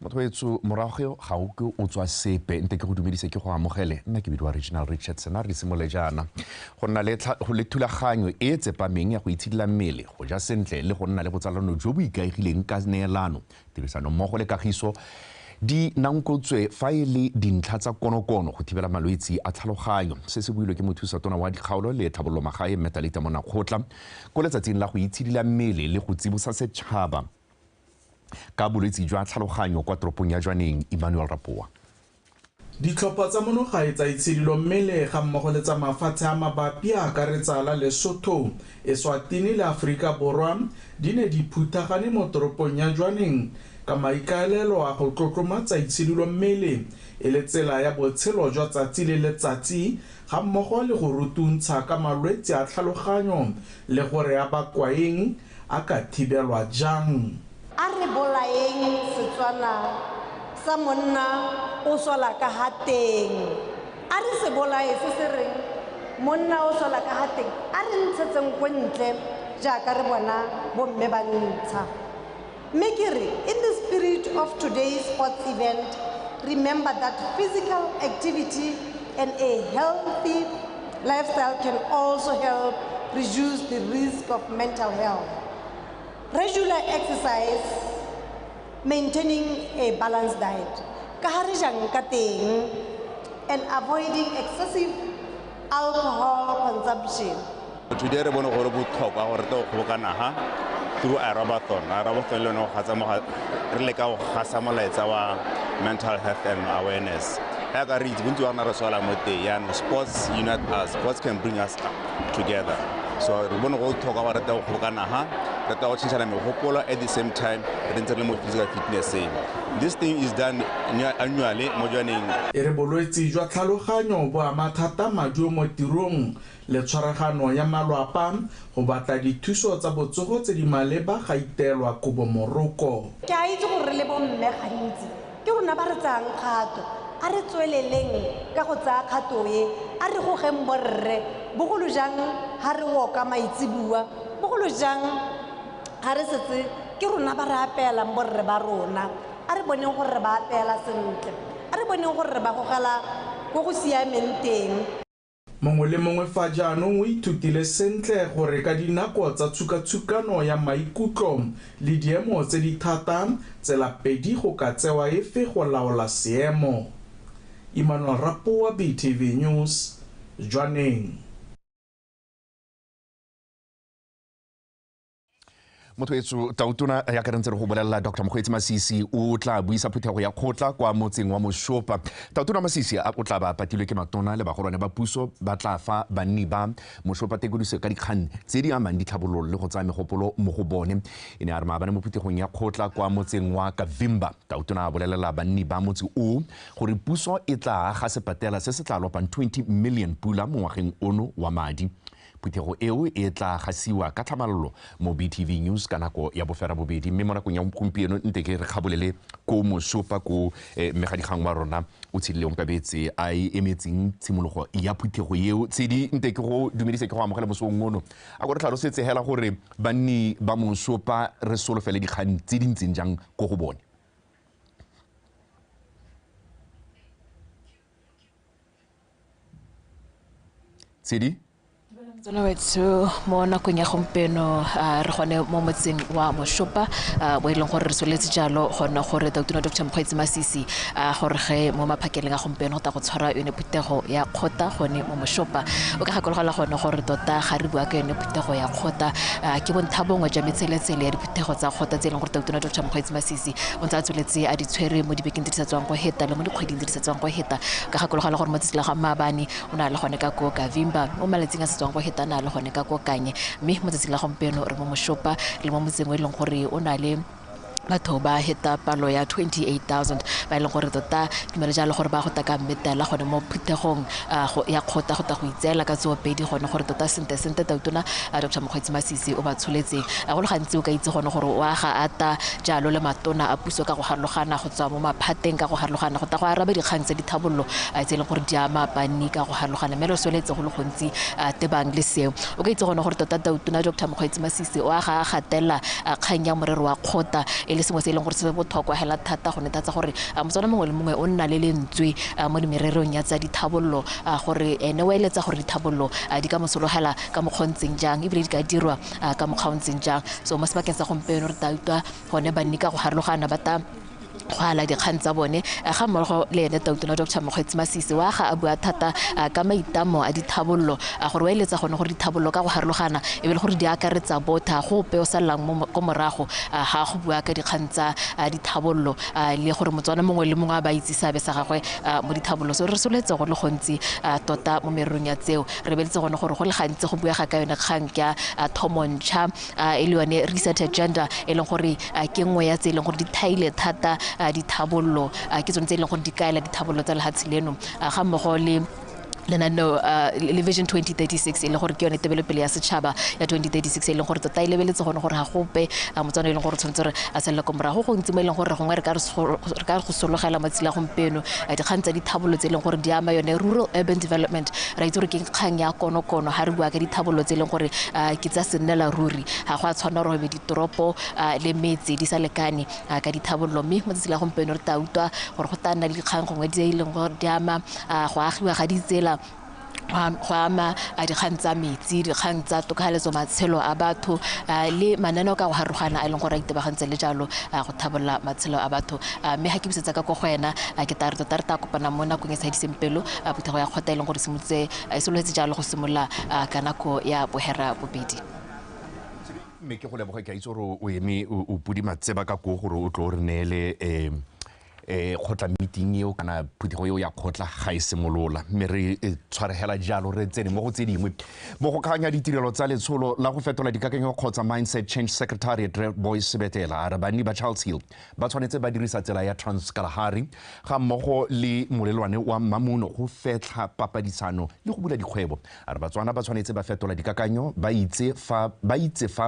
Motho wetsho morago ga o ke o tswa sepe nte ke go dumedise ke go amogele. Nna ke bidiwa Regional Richardson. A re simolole jaana go nna le thulaganyo e e tsepameng ya go itshidila mmele, go ja sentle le go nna le botsalano jo bo ikaegileng ka neelano, tirisano mmogo le kagiso di nankotswe fa e le dintlha tsa konokono go thibela malwetsi a tlhaloganyo. Se se builwe ke mothusa tona wa dikgaolo le tlhabololo magae mme Talita Monnakgotla ko letsatsing la go itshidila mmele le go tsibosa setšhaba ka bolwetsi jwa tlhaloganyo kwa toropong ya Jwaneng. Emmanuel Rapoa. Ditlhopha tsa monogae tsa itshidilo mmele ga mmogo le tsa mafatshe a mabapi a akaretsa la Lesotho, Eswatini le Aforika Borwa di ne di phuthagane mo toropong ya Jwaneng ka maikaelelo a go tlotlomatsa itshidilo mmele e le tsela ya botshelo jwa tsatsi le letsatsi ga mmogo le go rutuntsha ka malwetse a tlhaloganyo le gore a bakwa eng, a ka thibelwa jang. A re bolaeng Setswana sa monna o sola ka ha teng. A re se bolae se se reng monna o sola ka ha teng. A re ntshetseng ko ntle jaaka re bona bomme ba ntsha. Mme ke re, in the spirit of today's sports event, remember that physical activity and a healthy lifestyle can also help reduce the risk of mental health. Regular exercise, maintaining a balanced diet, ka ha re jang ka teng, and avoiding excessive alcohol consumption. Today re bone gore botlhokwa gore te go kgobokana ha through Aerobathon. Aerobathon le yone go gatsa re leka go gasa molaetsa wa mental health and awareness. Yaka re itse bontsi ba rona re swala mo teng, yaanong sports unite us, sports can bring us together. So re bone go botlhokwa gore te go kgobokana ha, re tla go tšhentšhana megopolo, at the same time re ntse re le mo physical fitnesseng. This thing is done annually mo Jwaneng. E re bolwetse jwa tlhaloganyo bo ama thata maduo mo tirong le tshwaragano ya malwapa, go batla dithuso tsa botsogo tse di maleba ga iteelwa kobo moroko. Ke a itse gore re le bomme gantsi ke rona ba re tsayang kgato. A re tsweleleng ka go tsaya kgato e, a re gogeng borre, bogolo jang ha re oka maitseboa, bogolo jang ha re setse ke rona ba re apeelang borre ba rona. A re boneng gore re ba apeela sentle, a re boneng gore re ba gogela ko go siameng teng. Mongwe le mongwe fa jaanong o ithutile sentle gore ka dinako tsa tshukatshukano ya maikutlo le diemo tse di thata, tsela pedi go ka tsewa efe go laola seemo. Emmanuel Rapoa, BTV News, Jwaneng. Motho etso tautona ya ka re ntse re go bolelela, Dr Mokgweetsi Masisi o tla buisa phuthego ya kgotla kwa motseng wa Moshopa. Tautona Masisi o tla ba patilwe ke matona le bagolwane ba puso. Ba tla fa banni ba Moshopa tekodiso ka dikgang tse di amang ditlhabololo le go tsaya megopolo mo go bone. E ne a re maabane mo phuthegong ya kgotla kwa motseng wa Kavimba, tautona a bolelela banni ba motse o gore puso e tla aga sepatela se se tla lopang 20 million pula mo ngwageng ono wa madi. Phuthego eo e tla gasiwa ka tlhamalalo mo BTV News ka nako ya 8:30. Mme mo nakong ya gompieno nte ke re kgabolele ko Mosopa ko mmegadikgang wa rona o tshedile Onkabetse a e emetseng tshimologo ya phuthego eo. Tshedi, nte ke go dumedise ke go amogela mosong ono. A ko re tlhalosetse hela gore banni ba Mosopa re solofele dikgang tse di ntseng jang ko go bone. Tshedi? Tsona wetso, mo nakong ya gompieno re gone mo motseng wa Moshopa, bo e leng gore re soletse jalo gone gore tautona Dr Mokgweetsi Masisi gore ge mo maphakeleng a gompieno go tla go tshwara yone phuthego ya kgotla gone mo Moshopa. O ka gakologelwa gone gore tota ga re bua ka yone phuthego ya kgotla, ke bontlha bongwe jwa metseletsele ya diphuthego tsa kgotla tse e leng gore tautona Dr Mokgweetsi Masisi o ntse a tsweletse a di tshwere mo dibekeng tse di sa tswang go heta le mo dikgweding tse di sa tswang go heta. O ka gakologelwa gore mo tsatsing la ga maabane o ne a le gone ka ko Kavimba, mo malatsing a sa tswang go heta na le gone ka ko Kanye, mme mo tsatsing la gompieno re mo Moshopa le mo motseng o e leng gore o na le batho ba heta palo ya 28,000 ba e leng gore tota dumela jalo gore ba go ta ka mmetela gone mo phuthegong ya kgotla go ta go itseela ka tsoopedi gone gore tota sentle sentle tautona Dr Mokgweetsi Masisi o ba tsholetseng. Go le gantsi o ka itse gone gore o aga ata jalo le matona a puso ka go harologana go tswa mo maphateng ka go harologana go ta go araba dikgang tse dithabollo tse e leng gore di ama banni ka go harologana, mme re soletse go le gontsi tebang le seo. O ka itse gone gore tota tautona Dr Mokgweetsi Masisi o aga a gatela kgang ya morero wa kgotla e e le sengwe se e leng gore se botlhokwa hela thata go netatsa gore Motswana mongwe le mongwe o nna le lentswe mo dimererong ya tsa dithabollo, gore ene o eletsa gore dithabollo di ka mosologela ka mokgontseng jang ebile di ka dirwa ka mokgontseng jang. So mo sebakeng sa gompieno re tla utlwa gone banni ka go harologana ba ta go ala dikgang tsa bone ga mmogo le ene Tautona Dr. Mokgweetsi Masisi wa ga a bua thata ka maitamo a dithabollo, gore o eletsa gone gore dithabollo ka go harologana e be le gore di akaretsa botha go ope o sallang mo ko morago ga go bua ka dikgang tsa dithabollo, le gore Motswana mongwe le mongwe a ba itse seabe sa gagwe mo dithabollo. So re soletse go le gontsi tota mo mererong ya tseo, re beletse gone gore go le gantsi go buega ka yone kgang ya thomontšha e le yone research agenda e leng gore ke nngwe ya tse e leng gore di thaile thata dithabollo, ke tsone tse e leng gore di kaela dithabollo tsa lehatshe leno, ga mmogo le lenaneo le Vision 2036 e leng gore ke yone tebelopele ya setšhaba ya 2036 e leng gore tota e lebeletse gone gore ga gope Motswana e leng gore tshwanetse gore a salele ko morago. Go gontsi mo e leng gore gongwe re ka re go sologela matsatsi a gompieno dikgang tsa dithabollo tse e leng gore di ama yone rural urban development. Ra itse gore ke kgang ya konokono ga re bua ka dithabollo tse e leng gore ke tsa sennela ruri, ga go a tshwanela gore be ditoropo le metse di sa lekane ka dithabollo. Mme mo tsatsing la gompieno re tla utlwa gore go tla nna le dikgang gongwe tse e leng gore di ama go agiwa ga ditsela, go ama dikgang tsa metsi, dikgang tsa tokafaletso matshelo a batho, le mananeo ka go harogana a e leng gore a itebagantse le jalo go thabolola matshelo a batho. Mme ga ke busetsa ka ko go wena, ke tla re tota re tla kopana mo nakong e sa fediseng pelo phuthego ya kgotla e leng gore e solofetse jalo go simolola ka nako ya 2:30. Mme ke go leboge, ke a itse gore o eme o podi matseba ka koo gore o tlo re neele kgotla meeting eo kana phuthego eo ya kgotla ga e simolola, mme re tshwaregela jalo re tsene mo go tse dingwe. Mo go kganya ditirelo tsa letsholo la go fetola dikakanyo kgotsa Mindset Change Secretariat, Re Boyce Sebetela a re banni ba Charles Hill ba tshwanetse ba dirisa tsela ya Transkalahari ga mmogo le molelwane wa Mamuno go fetlha papadisano le go bula dikgwebo. A re Batswana ba tshwanetse ba fetola dikakanyo, ba itse fa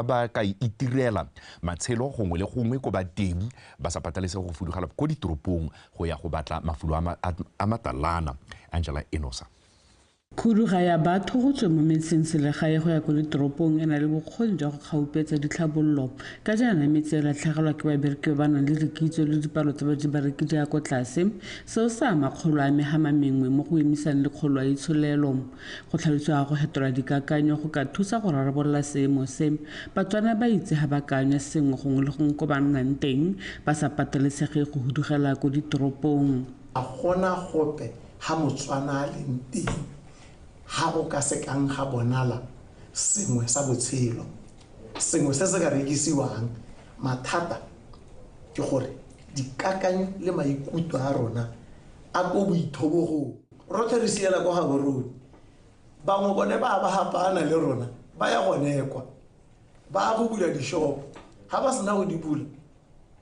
ba ka itirela matshelo gongwe le gongwe ko ba teng, ba sa patelesege go fudugela ko ditoropong go ya go batla mafulo a matalana. Angela Enosa. Khuduga ya batho go tswa mo metseng selegae go ya ko ditoropong e na le bokgoni jwa go kgaupetsa ditlhabollo, ka jaana metse e latlhegelwa ke babereki ba ba nang le dikitso le dipalo tsa babereki di ya ko tlase. Seo se ama kgolo ya megama mengwe mo go emisang le kgolo ya itsholelo. Go tlhalosiwa go fetola dikakanyo go ka thusa go rarabolola seemo se. Batswana ba itse ga ba kanya sengwe gongwe le gongwe ko ba nnang teng, ba sa patelesege go hudugela ko ditoropong. Ga gona gope ga Motswana a leng teng ga go ka sekang ga bonala sengwe sa botshelo, sengwe se se ka rekisiwang. Mathata ke gore dikakanyo le maikutlo a rona a ko boithobogong. Rotlhe re siela kwa Gaborone, bangwe bone ba ba hapana le rona ba ya gone kwa, ba go bula dishopo. Ga ba sena go di bula,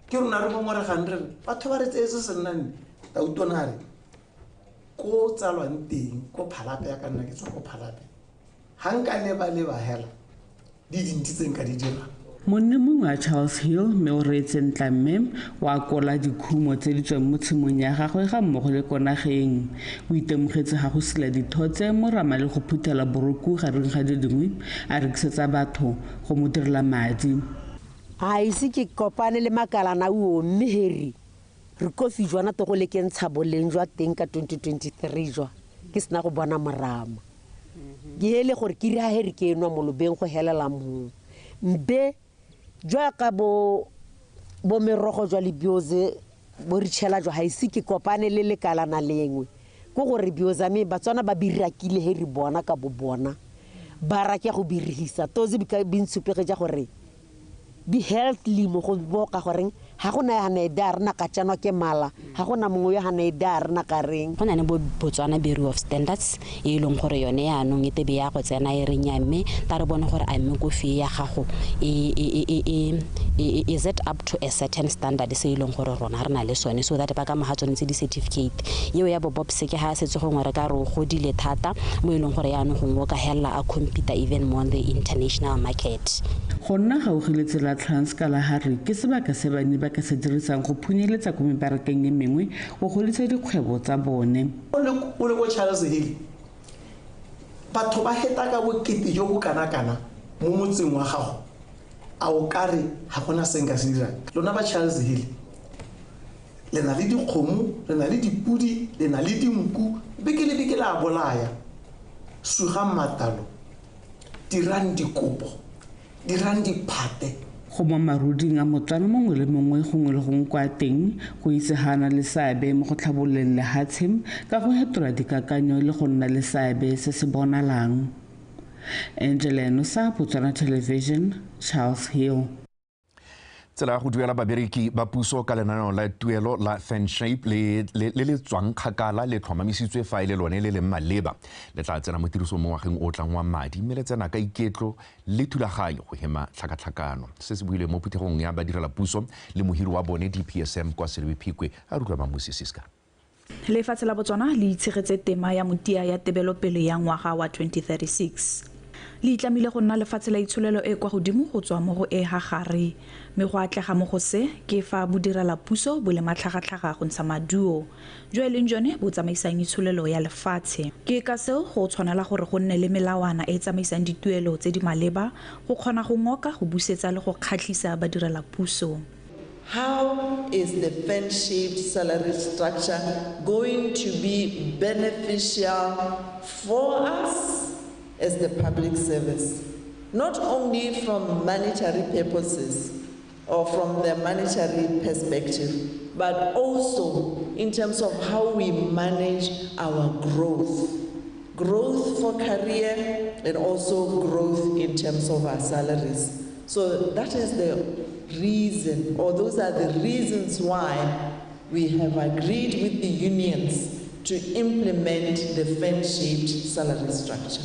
ke rona re ngongoregang re re batho ba re tseetse se nna nne. Tautona re ko tsalwang teng ko Phalape, ya ka nna ke tswa ko Phalape, ga nka leba-leba hela di dintsi tse nka di dirang. Monni mongwe wa Charles Hill mme o reetse Ntlamme wa kola dikhumo tse di tswang mo tshimong ya gagwe ga mmogo le ko nageng. O itemogetse ga go sila dithotse, morama le go phuthela boroku gareng ga di dingwe, a rekisetsa batho go mo direla madi. Ga ise ke kopane le makalana oo, mme heri re kofi jwana to go le ke ntsha boleng jwa teng ka 2023 jwa ke sena go bona morama. Ke hele gore ke ira heri ke enwa molobeng go helela mo mbe jwa ka bo merogo jwa le bioze bo re tshela jwa ga ise ke kopane le lekalana lengwe ko gore bioza me Batswana ba birakile heri bona ka bo bona ba rake go birihisa tozi bintshupege ja gore be healthly mo go boka goreng ga gona ya ne da rena ka tsanwa ke mala, ga gona mongwe ya ne da rena ka reng. Go na le bo Botswana Bureau of Standards e leng gore yone yaanong e tebe ya go tsena e reng ya mme ta re bone gore a mme kofi ya gago is it up to a certain standard se e leng gore rona re na le sone, so that ba ka moga tsone tse di-certificate eo ya bo Bobs ke ga setse gongwe re ka re o godile thata mo e leng gore yaanong gongwe o ka helela a compete even more on the international market. Go nna gaufi le tsela Transkalahari ke sebaka se banni ba ka se dirisang go phunyeletsa ko mebarakeng e mengwe go godisa dikgwebo tsa bone. O le ko Charles Hill, batho ba heta ka bokete jo bo kana-kana mo motseng wa gago, A o kare ga gona se nka se dirang. Lona ba Charles Hill, le na le dikgomo, le na le dipudi, le na le dinku, beke le beke la bolaya. Sugang matlalo, dirang dikopo, dirang diphate. Go mo maruding a Motswana mongwe le mongwe gongwe le gongwe kwa teng go itse ga na le seabe mo go tlhabololeng lehatshe ka go hetola dikakanyo le go nna le seabe se se bonalang. Angela Nosa, Botswana Television, Charles Hill. Tsela ya go duela babereki ba puso ka lenaneo la tuelo la Fanshape le le tswang kgakala le tlhomamisitswe fa e le lone le leng maleba. Le tla tsena mo tirisong mo ngwageng o tlang wa madi, mme le tsena ka iketlo le thulaganyo go hema tlhakatlhakano. Se se builwe mo phuthegong ya badirela puso le mohiri wa bone DPSM kwa Selebi Phikwe, a rutwa Mamusi Siska. Lefatshe la Botswana le itshegetse tema ya motia ya tebelopele ya ngwaga wa 2036. Le itlamile go nna lefatshe la itsholelo e kwa godimo go tswa mo go e ha gare, mme go atlega mo go se ke fa bodirela puso bo le matlhagatlhaga go ntsha maduo jo e leng jone bo tsamaisang itsholelo ya lefatshe. Ke ka seo go tshwanela gore go nne le melawana e tsamaisang dituelo tse di maleba go kgona go ngoka, go busetsa le go kgatlhisa badirela puso. How is the fan-shaped salary structure going to be beneficial for us as the public service? Not only from monetary purposes or from the monetary perspective, but also in terms of how we manage our growth. Growth for career and also growth in terms of our salaries. So that is the reason, or those are the reasons why we have agreed with the unions to implement the fan-shaped salary structure.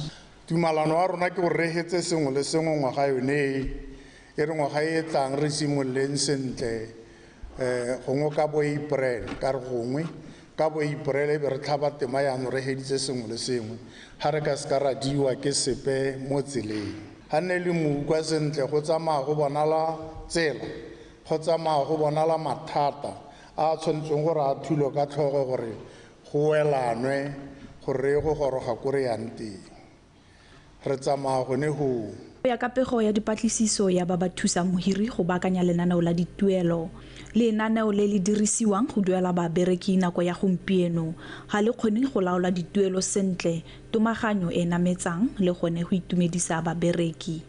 Tumalano wa rona ke go regetse sengwe le sengwe ngwaga yone e re ngwaga e tlang re simololeng sentle, gongwe ka bo April, ka re gongwe ka bo April e be re tlhaba tema yaanong re heditse sengwe le sengwe, ga re ka seka ra diwa ke sepe mo tseleng. Ga nne le mo utlwa sentle, go tsamaya go bonala tsela, go tsamaya go bonala mathata a tshwanetseng gore a thulwe ka tlhogo gore go welanwe gore re go goroga ko re yang teng. Re tsamaya gone go ya ka pego ya dipatlisiso ya ba ba thusang mohiri go baakanya lenaneo la dituelo. Lenaneo le le dirisiwang go duela babereki nako ya gompieno ga le kgone go laola dituelo sentle, tomaganyo e nametsang le gone go itumedisa babereki.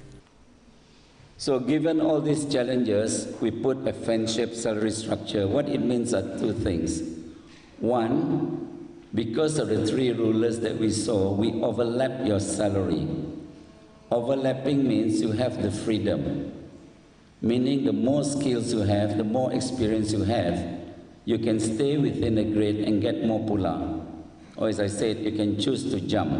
So given all these challenges, we put a fan-shaped salary structure. What it means are two things. One, because of the three rulers that we saw, we overlap your salary. Overlapping means you have the freedom, meaning the more skills you have, the more experience you have, you can stay within a grade and get more pula. Or as I said, you can choose to jump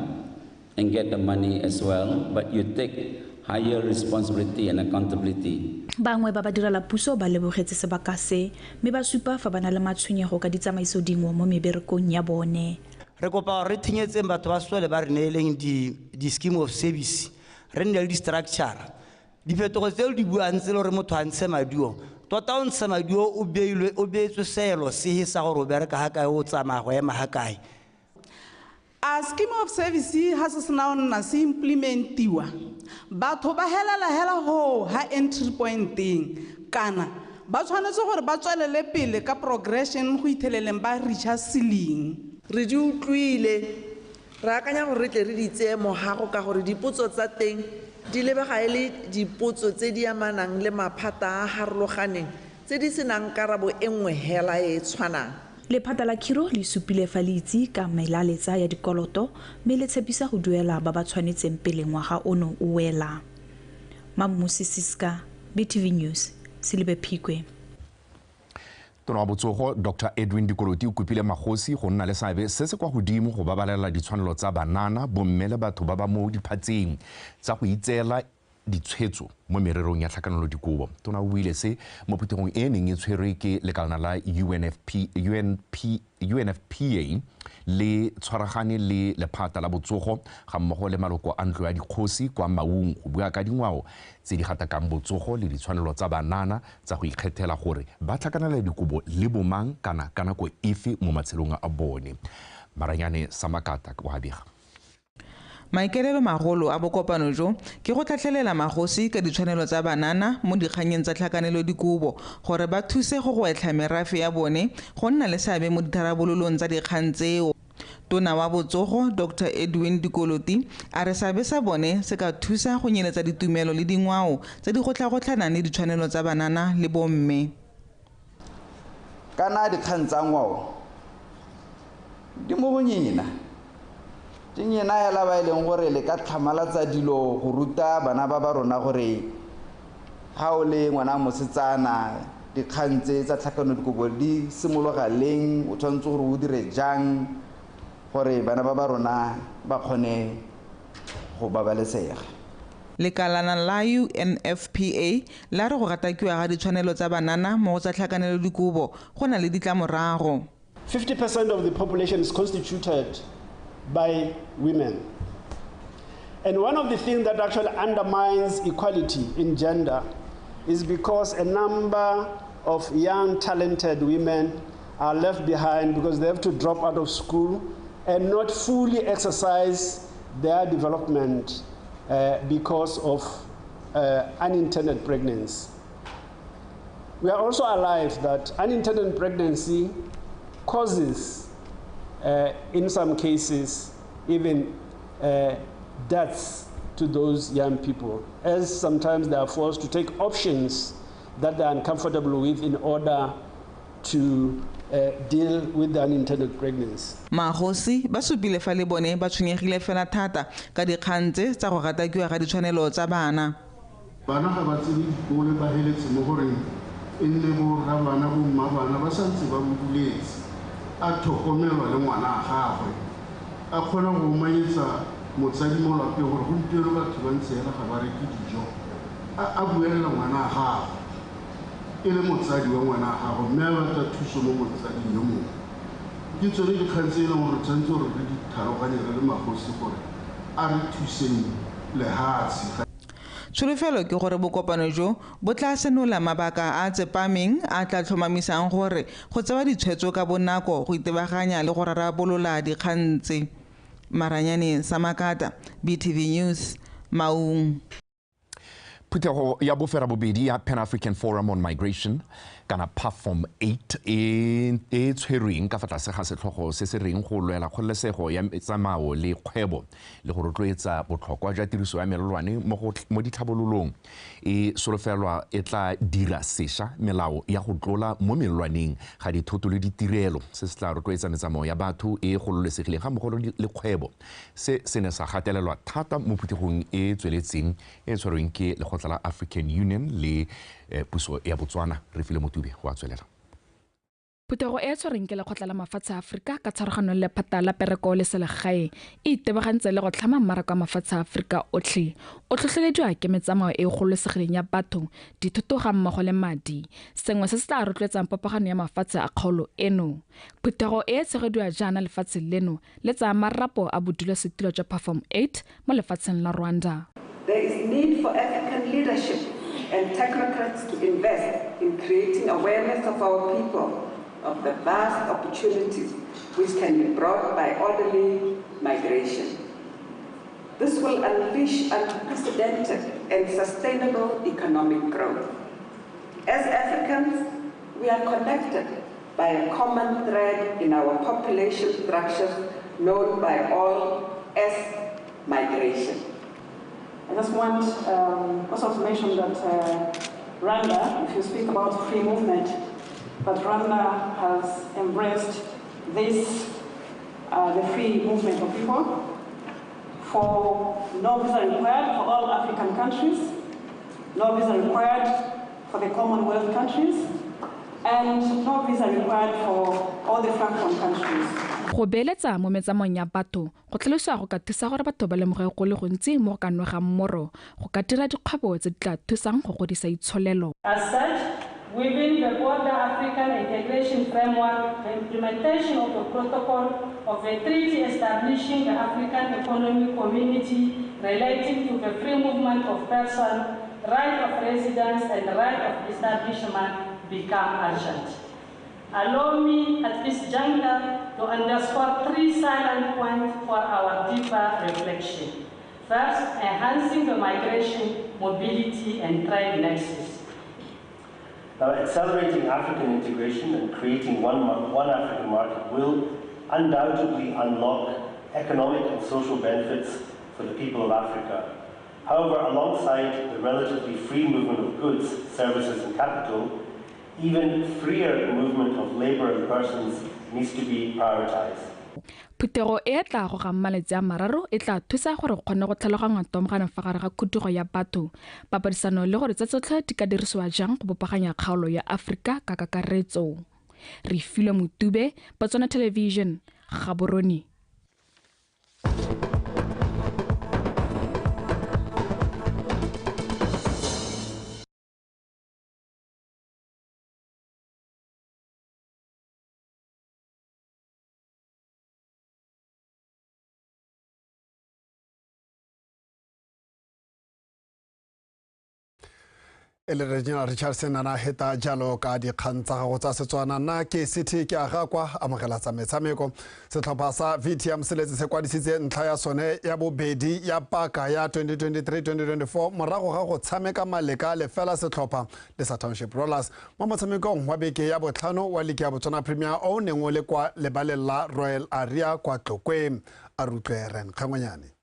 and get the money as well, but you take higher responsibility and accountability. Bangwe ba badirela puso ba lebogetse sebaka se, mme ba supa fa ba na le matshwenyego ka ditsamaiso dingwe mo meberekong ya bone. Re kopa gore re thinyetseng batho ba sole ba re neeleng di scheme of service, re nne le di-structure. Diphetogo tseo di buang tse le gore motho a ntshe maduo, tota o ntshe maduo o beilwe, o beetswe seelo sehe sa gore o bereka ga kae, o tsamaya go ema ga kae. A scheme of service ha se sena ho nna se implementiwa, batho ba helela hela ho ha entry point-eng, kana ba tshwanetse gore ba tswelele pele ka progression go itheleleng ba reacha ceiling. Re di utlwile, re akanya gore re tle re di tseye mogago ka gore dipotso tsa teng di lebega e le dipotso tse di amanang le maphata a harologaneng tse di senang karabo e nngwe hela e tshwanang. Lephata la khiro le supile fa le itse ka melaletsa ya dikoloto mme le tshepisa go duela ba ba tshwanetseng pele ngwaga ono o wela. Mammusi Siska, BTV News, Selibe Phikwe. Tona wa Botsogo Dr Edwin Dikoloti o kopile magosi go nna le seabe se se kwa godimo go babalela ditshwanelo tsa banana, bomme le batho ba ba mo diphatseng tsa go itseela ditshwetso mo mererong ya tlhakanelo dikobo. Tona o buile se mo phuthegong e neng e tshwerwe ke lekalana la UNFPA le tshwaragane le lephata la botsogo ga mmogo le maloko a ntlo ya dikgosi kwa Maung go bua ka dingwao tse di gatakang botsogo le ditshwanelo tsa banana tsa go ikgethela gore ba tlhakanela dikobo le bomang kana ka nako efe mo matshelong a bone. Maranyane Samakata wa bega. Maikaelelo magolo a bokopano jo ke go tlhatlhelela magosi ka ditshwanelo tsa banana mo dikganyeng tsa tlhakanelo dikobo gore ba thuse go gwetlha merafe ya bone go nna le seabe mo ditharabololong tsa dikgang tseo. Tona wa botsogo Dr Edwin Dikoloti a re seabe sa bone se ka thusa go nyeletsa ditumelo le dingwao tse di gotlhagotlhanang le ditshwanelo tsa banana le bomme. Kana dikgang tsa ngwao di mo go nyena. Ke nyena hela ba e leng gore le ka tlhamalatsa dilo go ruta bana ba ba rona gore ga o le ngwana mosetsana dikgang tse tsa tlhakano dikobo di simologa leng, o tshwanetse gore o dire jang gore bana ba ba rona ba kgone go babalesega. Lekalana la UNFPA la re go gatakiwa ga ditshwanelo tsa banana mo go tsa tlhakanelo dikobo go na le ditlamorago. 50% of the population is constituted by women. And one of the things that actually undermines equality in gender is because a number of young, talented women are left behind because they have to drop out of school and not fully exercise their development because of unintended pregnancy. We are also alive that unintended pregnancy causes, in some cases, even deaths to those young people, as sometimes they are forced to take options that they are uncomfortable with in order to deal with the unintended pregnancy. Magosi ba supile fa le bone ba tshwenyegile fela thata ka dikgang tse tsa go gatakiwa ga ditshwanelo tsa bana. Bana ga ba tsene dikolo ba heletse mo goreng e nne bo rra bana bo mma bana ba santse ba boduletse, a tlhokomelwa le ngwana a gagwe, a kgona go omanyetsa motsadi mo lapeng gore gompieno batho ba ntse hela ga ba reke dijo, a buelela ngwana a gagwe e le motsadi wa ngwana a gagwe mme a batla thuso mo motsading yo mongwe. Ke tsone dikgang tse e leng gore tshwanetse gore re di tlhaloganye re le magosi gore a re thuseng lehatshe. Tsholofelo ke gore bokopano jo bo tla senola mabaka a tsepameng a tla tlhomamisang gore go tsewa ditshwetso ka bonako go itebaganya le go rarabolola dikgang tse. Maranyane Samakata, BTV News, Maung. Phuthego ya boferabobedi ya Pan African Forum on Migration kana PAFOM 8 e tshwerweng ka fa tlase ga setlhogo se se reng go lwela kgololesego ya tsamao le kgwebo le go rotloetsa botlhokwa jwa tiriso ya melelwane mo ditlhabololong e solofelwa e tla dira sešwa melao ya go tlola mo melelwaneng ga dithoto le ditirelo. Se se tla rotloetsa metsamao ya batho e gololesegileng ga mmogo le kgwebo. Se se ne sa gatelelwa thata mo phuthegong e tsweletseng e tshwerweng ke lekgotla la African Union le puso ya Botswana. Re file Motube go a tswelela. Phuthego e tshwereng ke lekgotla la mafatshe a Aforika ka tshwaragano le lephata la pereko le selegae e itebagantse le go tlhama mmaraka wa mafatshe a Aforika otlhe o tlhotlhelediwa ke metsamao e gololesegileng ya batho, dithoto ga mmogo le madi, sengwe se se tla rotloetsang popagano ya mafatshe a kgaolo eno. Phuthego e tshegediwa jaana lefatshe leno le tsaya marapo a bodulasetilo jwa PAFOM 8 mo lefatsheng la Rwanda. There is need for African leadership and technocrats to invest in creating awareness of our people of the vast opportunities which can be brought by orderly migration. This will unleash unprecedented and sustainable economic growth. As Africans, we are connected by a common thread in our population structures known by all as migration. I just want also to mention that Rwanda, if you speak about free movement, but Rwanda has embraced this, the free movement of people, for no visa required for all African countries, no visa required for the Commonwealth countries, and no visa required for all the Francophone countries. Go beeletsa mo metsamaong ya batho go tlhalosiwa go ka thusa gore batho ba lemoge go le gontsi mo go ka nwegang moro go ka dira dikgwebo tse di tla thusang go godisa itsholelo. As such, within the broader African integration framework, the implementation of the protocol of a treaty establishing the African Economic Community relating to the free movement of persons, right of residence and right of establishment become urgent. Allow me at this juncture to underscore three silent points for our deeper reflection. First, enhancing the migration, mobility, and trade nexus. Now, accelerating African integration and creating one African market will undoubtedly unlock economic and social benefits for the people of Africa. However, alongside the relatively free movement of goods, services, and capital, even freer movement of labor and persons needs to be prioritized. Phuthego e tla gogang malatsi a mararo e tla thusa gore go kgone go tlhaloganya tomagano fa gare ga khudugo ya batho, papadisano le gore tse tsotlhe di ka dirisiwa jang go bopaganya kgaolo ya Aforika ka kakaretso. Refilwe Motube, Botswana Television, Gaborone. E le Regina Richardson a na heta jalo ka dikgang tsa gago tsa Setswana. Nna ke City ke aga kwa amogela tsa metshameko. Setlhopha sa VTM se letse se kwadisitse ntlha ya sone ya bobedi ya paka ya 2023-2024 morago ga go tshameka maleka lefela setlhopha le sa Township Rollers mo motshamekong wa beke ya botlhano wa ligi ya Botswana Premier o neng o le kwa lebaleng la Royal Area kwa Tlokwe. A rutlwe Ren Kgangwanyane.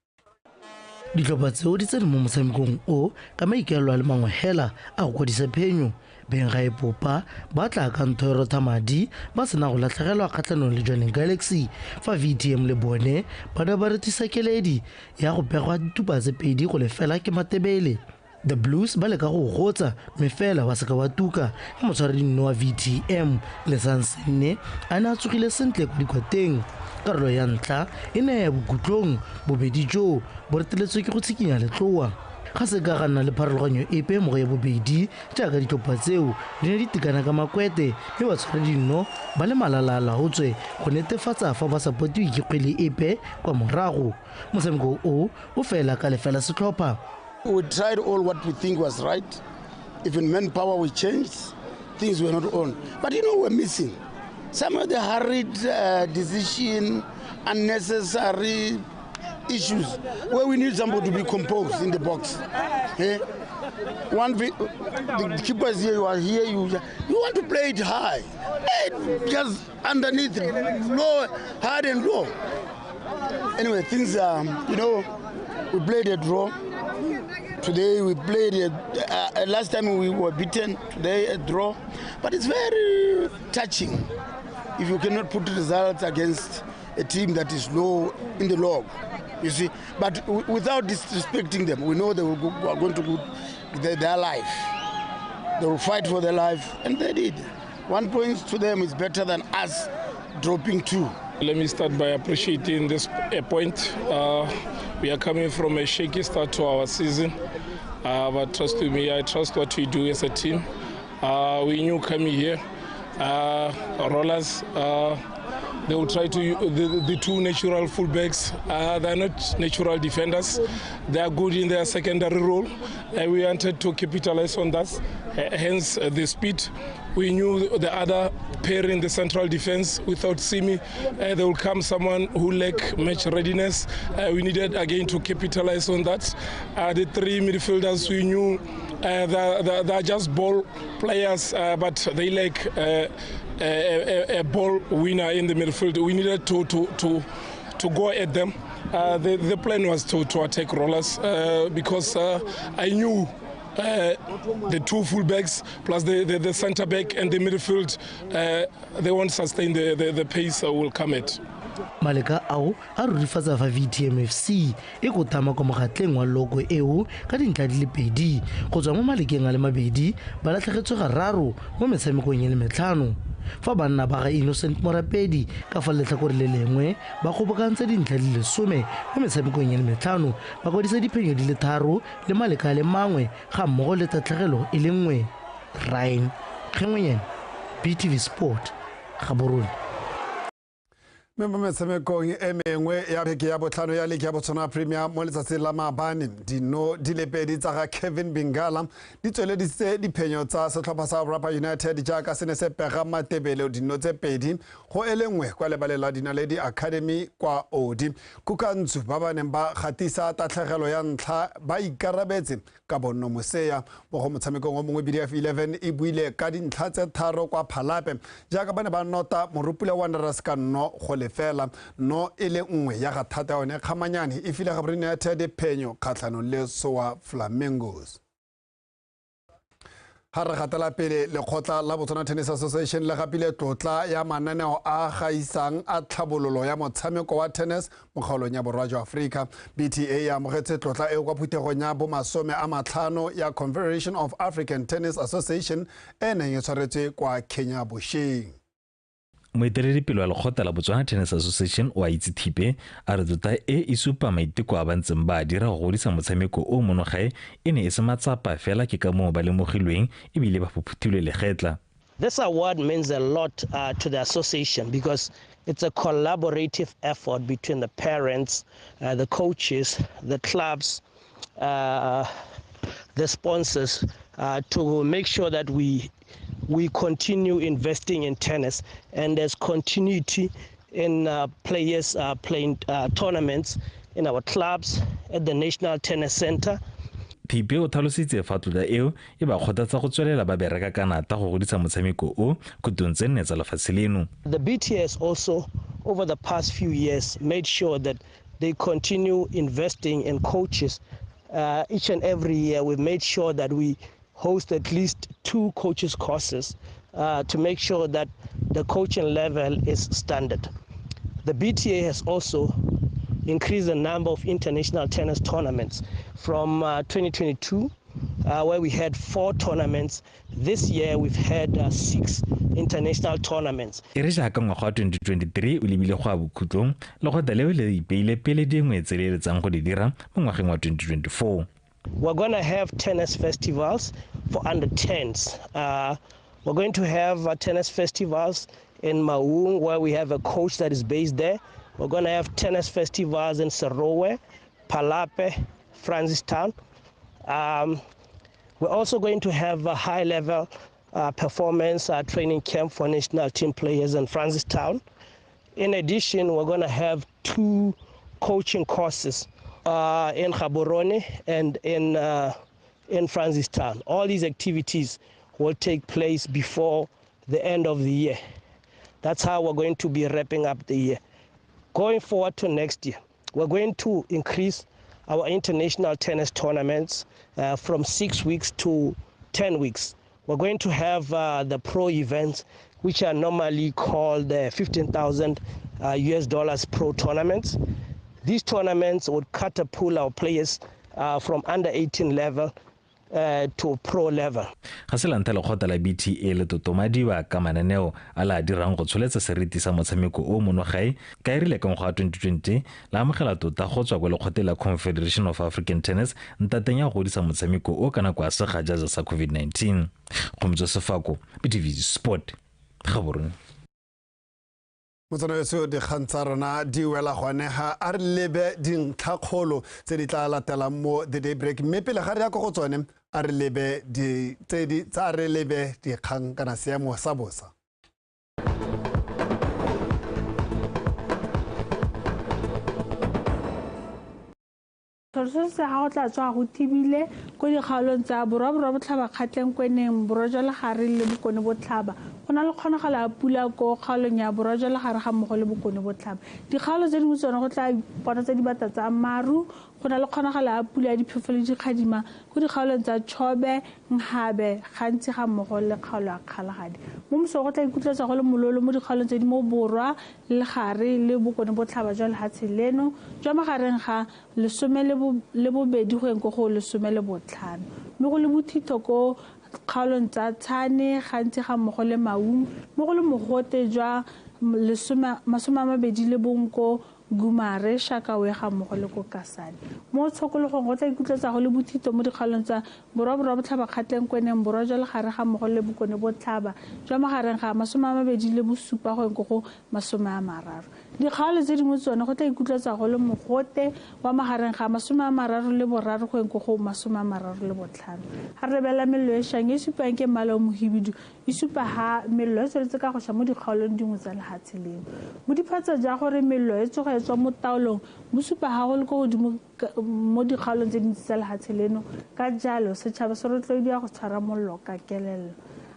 Ditlhopha tseo di tsene mo motshamekong o ka maikaelelo a le mangwe hela a go kwadisa phenyo. Beng ga e popa ba tla ka ntho e rotha madi ba sena go latlhegelwa kgatlhanong le Jwaneng Galaxy, fa VTM le bone ba ne ba retisa keledi ya go pegwa ditupa tse 2-0 ke Matebele. The Blues ba leka go gotsa mme fela wa seka wa tuka ka motshwaredinno wa VTM Lesang Senne a ne a tsogile sentle kwa dikwateng. Karolo ya ntlha e ne ya bokutlong, bobedi joo bo reteletswe ke go tshikinya letloa. Ga se ka ga nna le pharologanyo epe mo go ya bobedi jaaka ditlhopha tseo di ne di tekana ka makwete mme batshwaredinno ba le malala a laotswe go netefatsa fa ba sa potiwe ke kgwele epe kwa morago. Motshameko o o fela ka lefela setlhopha. We tried all what we think was right. Even manpower we changed, things were not on. But you know, we're missing some of the hurried decision, unnecessary issues where we need somebody to be composed in the box. Eh? The keeper is here, you are here, you want to play it high. Just underneath, low, hard and low. Anyway, things, you know, we played a draw. Today we played, last time we were beaten, today a draw. But it's very touching if you cannot put results against a team that is low in the log, you see. But without disrespecting them, we know they will are going to go their life. They will fight for their life, and they did. 1 point to them is better than us dropping 2. Let me start by appreciating this point. We are coming from a shaky start to our season, but trust me, I trust what we do as a team. We knew coming here, Rollers, they will try to, the two natural fullbacks, they are not natural defenders. They are good in their secondary role, and we wanted to capitalize on that, hence the speed. We knew the other pair in the central defense, without Simi, there will come someone who lack match readiness. We needed again to capitalize on that. The three midfielders we knew, they are just ball players, but they lack a ball winner in the midfield. We needed to go at them. The plan was to attack Rollers because I knew the two fullbacks plus the centre back and the midfield, they won't sustain the pace will come at. Maleka ao a rurifatsa fa VTMFC e kotama kwa mogatleng wa logo eo ka dintlha di le 2 go tswa mo malekeng a le mabedi ba latlhegetswe gararo mo metshamekong e le metlhano. Fa banna ba ga Innocent Morapedi ka fa letlhakore le lengwe ba kgobokantse dintlha di le 10 mo metshamekong e le metlhano, ba kwadisa diphenyo di le 3 le maleka a le mangwe ga mmogo le tatlhegelo e le 1. Ryan Kgengwenyane, BTV Sport, Gaborone. Mme mo metshamekong e mengwe ya beke ya botlhano ya leke ya Botswana Premier mo letsatsing la maabane, dino di le pedi tsa ga Kevin Bingala di tsweledisitse diphenyo tsa setlhopha sa Orapa United jaaka se ne se pega Matebele dino tse 2-1 kwa lebaleng la Dinaledi Academy kwa Odi. Kukantsu ba ba neng ba gatisa tatlhegelo ya ntlha ba ikarabetse ka bonno Moseya. Mo go motshamekong o mongwe, BDF 11 e buile ka dintlha tse 3 kwa Phalape jaaka ba ne ba nota Morupule Wanderers ka 0-0. 1 ya ga thata yone Kgamanyane e file Gaborone United phenyo kgatlhanong le Soa Flamingos. Ha re gatela pele, lekgotla la Botswana Tennis Association le gapile tlotla ya mananeo a gaisang a tlhabololo ya motshameko wa tennis mo kgaolong ya Borwa jwa Aforika. BTA e amogetse tlotla eo kwa phuthegong ya bo 50 ya Confederation of African Tennis Association e neng e tshwaretswe kwa Kenya bošeng. Moeteledipele wa lekgotla la Botswana Tennis Association o a itse Thipe a re tlotla e e supa maiteko a ba ntseng ba a dira go godisa motshameko o mono gae e ne e se matsapa fela, ke ka moo ba lemogilweng ebile ba phophothilwe legetla. This award means a lot to the association because it's a collaborative effort between the parents, the coaches, the clubs, the sponsors, to make sure that we continue investing in tennis and there's continuity in players playing tournaments in our clubs at the National Tennis Center. Thipe o tlhalositse fa tlotla eo e ba kgothatsa go tswelela ba bereka ka nata go godisa motshameko o khutong tse nne tsa lefatshe leno. The BTS also over the past few years made sure that they continue investing in coaches. Each and every year we've made sure that we host at least 2 coaches courses to make sure that the coaching level is standard. The BTA has also increased the number of international tennis tournaments from 2022, where we had 4 tournaments. This year we've had 6 international tournaments. E re jaaka ngwaga wa 2023 o lebile go a bokhutlong, lekgotla leo le ipeile pele dingwe tse le eletsang go di dira mo ngwageng wa 2024. We're going to have tennis festivals for under 10s. We're going to have tennis festivals in Maung, where we have a coach that is based there. We're going to have tennis festivals in Serowe, Palape, Francistown. We're also going to have a high-level performance training camp for national team players in Francistown. In addition, we're going to have 2 coaching courses in Gaborone and in Francistown. All these activities will take place before the end of the year. That's how we're going to be wrapping up the year. Going forward to next year, we're going to increase our international tennis tournaments from 6 weeks to 10 weeks. We're going to have the pro events, which are normally called $15,000 US dollars pro tournaments. These tournaments would catapult our players from under 18 level to pro level. Ga se la ntlha lekgotla la BTA le totomadiwa ka mananeo a la dirang go tsholetsa seriti sa motshameko o mono gae, ka e rile ka ngwaga wa 2020 la amogela tota go tswa kwa lekgotleng la Confederation of African Tennis ntateng ya go godisa motshameko o ka nako ya segajaja sa COVID-19. Kgomotso Sefako, BTV Sport, Gaborone. Motswanaweso, dikgang tsa rona di wela gone ga a re lebe dintlhakgolo tse di tla latelang mo The Daybreak, mme pele ga re ya ko go tsone a re lebe dikgang kana seemo sa bosa. Se se ga go tla tswa go thibile ko dikgaolong tsa Borwa, Borwa Botlhaba, Kgatleng, Kweneng, Borwa jwa Legare le Bokone Botlhaba. Go na le kgonagalo ya pula ko kgaolong ya Borwa jwa Legare ga mmogo le Bokone Botlhaba. Dikgaolo tse dingwe tsone go tla bona tse dibata tsa maru, go na le kgonagalo ya pula ya diphefo le dikgadima ko dikgaolong tsa Chobe, Nhabe, gantsi ga mmogo le kgaolo ya Kgalagadi. Mo mosong go tla ikutlwetsa go le mololo mo dikgaolong tse di mo Borwa, Legare le Bokone Botlhaba jwa lehatshe leno, jwa magareng ga 12 go yeng ko go 15, mme go le bothitho ko kgaolong tsa Tshane, gantsi ga mmogo le Maung, mo go le mogote jwa 21 ko Gumare, Shakawe ga mmogo le ko Kasane. Mo tshokologong go tla ikutlwetsa go le bothito mo dikgaolong tsa Borwa, Borwa Botlhaba, Kgatleng, Kweneng, Borwa jwa Legare ga mmogo le Bokone Botlhaba jwa magareng ga 27 go yeng ko go 30. Dikgaolo tse dingwe tsone go tla ikutlwetsa go le mogote wa magareng ga 33 go eng ko go 35. Ga re lebelela mello e šang e supang ke mmala o mohibidu, e supa ha mello e tsweletse ka go ša mo dikgaolong dingwe tsa lehatshe leno. Bodiphatsa jwa gore mello e tsoga e tswa mo taolong bo supa ha go le ko godimo mo dikgaolong tse dintsi tsa lehatshe leno, ka jalo setšhaba se rotloediwa go tshwara mollo ka kelello.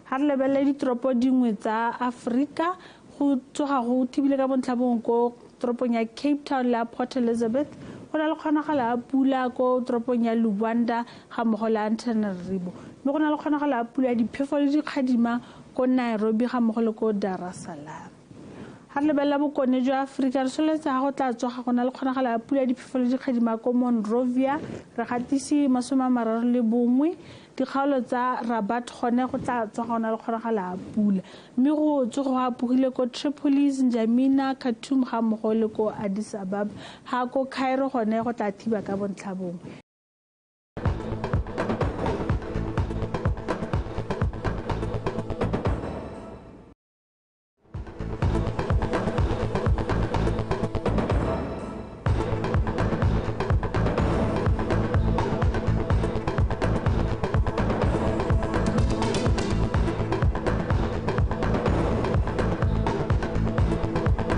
Ga re lebelele ditoropo dingwe tsa Aforika, go tsoga go thibile ka bontlha bongwe ko toropong ya Cape Town le ya Port Elizabeth. Go na le kgonagalo ya pula ko toropong ya Luanda ga mmogo le Antananarivo, mme go na le kgonagalo ya pula ya diphefo le dikgadima ko Nairobi ga mmogo le ko Dar es Salaam. Ga re lebelela bokone jwa Aforika, re soletse ga go tla tsoga go na le kgonagalo ya pula ya diphefo le dikgadima ko Monrovia, re gatise 31. Dikgaolo tsa Rabat gone go tla tsoga go na le kgonagalo ya pula, mme go tsoga go apogile ko Tripolis, N'Djamena, Khartoum ga mmogo le ko Addis Ababa. Ga ko Cairo gone go tla thiba ka bontlha bongwe.